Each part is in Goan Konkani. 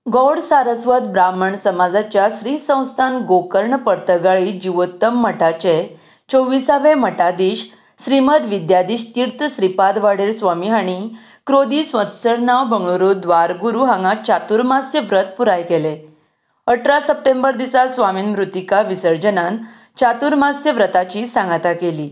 गौड सारस्वत ब्राह्मण समाजाच्या श्री संस्थान गोकर्ण पर्तगाळी जिवोत्तम मठाचे 24वे मठाधीश श्रीमद विद्याधीश तीर्थ श्रीपाद वाडेर स्वामी हांणी क्रोधी संवत्सर नांव बंगळुरू द्वारगुरू हांगा चातुर्मास्य व्रत पुराय केले. 18 सप्टेंबर दिसा स्वामीन मृतिका विसर्जनान चातुर्मास्य व्रताची सांगाता केली.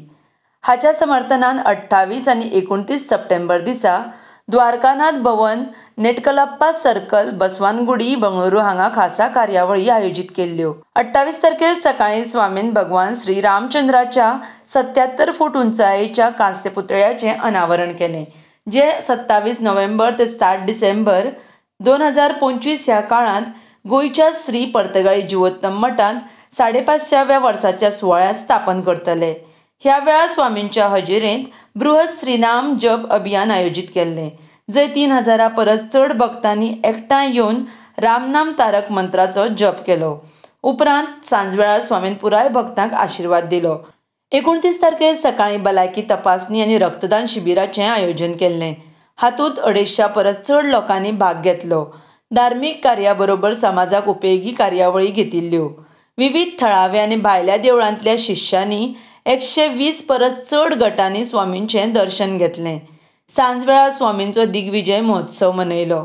हाच्या समर्थनान 28 आनी 29 सप्टेंबर दिसा द्वारकानाथ भवन नेटकलप्पा सर्कल बसवानगुडी बंगळुरू हांगा खासा कार्यावळी आयोजीत केल्ल्यो. 28 तारखेर सकाळी स्वामीन भगवान श्री रामचंद्राच्या 77 फूट उंचायेच्या कांस्य पुतळ्याचें अनावरण केलें, जे 27 नोव्हेंबर ते 7 डिसेंबर 2025 ह्या काळांत गोंयच्या श्री पर्तगाळी जिवोत्तम मठांत 550व्या वर्साच्या सुवाळ्यांत स्थापन करतले. ह्या वेळार स्वामींच्या हजेरेंत बृहद श्रीनाम जप अभियान आयोजीत केल्लें, जंय 3000 परस चड भक्तांनी एकठांय येवन रामनाम तारक मंत्राचो जप केलो. उपरांत सांजवेळार स्वामीन पुराय भक्तांक आशिर्वाद दिलो. 29 तारखेर सकाळीं भलायकी तपासणी आनी रक्तदान शिबिराचें आयोजन केल्लें. हातूंत 250 परस चड लोकांनी भाग घेतलो. धार्मीक कार्या बरोबर समाजाक उपेगी कार्यावळी घेतिल्ल्यो. विविध थळाव्या आनी भायल्या देवळांतल्या शिष्यांनी 120 परस चड गटांनी स्वामींचें दर्शन घेतलें. सांजवेळार स्वामींचो दिग्विजय महोत्सव मनयलो.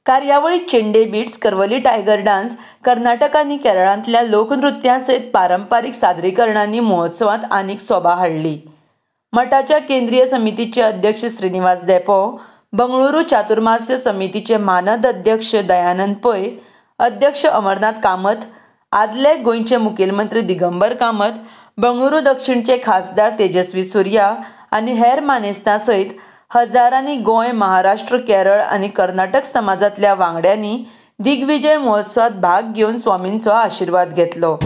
कार्यावळीत Chende beats, Karavali tiger dance, Karnataka आनी केरळांतल्या लोकनृत्यां सयत पारंपारीक सादरीकरणांनी महोत्सवांत आनीक सोबा हाडली. मठाच्या केंद्रीय समितीचे अध्यक्ष श्रीनिवास धेंपो, बंगळुरू चातुर्मास्य समितीचे मानद अध्यक्ष दयानंद पै, अध्यक्ष अमरनाथ कामत, आदले गोंयचे मुखेलमंत्री दिगंबर कामत, बंगळुरू दक्षिणचे खासदार तेजस्वी सूर्या आनी हेर मानेस्तां सयत हजारांनी गोंय, महाराष्ट्र, केरळ आनी कर्नाटक समाजांतल्या वांगड्यांनी दिग्विजय महोत्सवात भाग घेवन स्वामींचो आशिर्वाद घेतलो.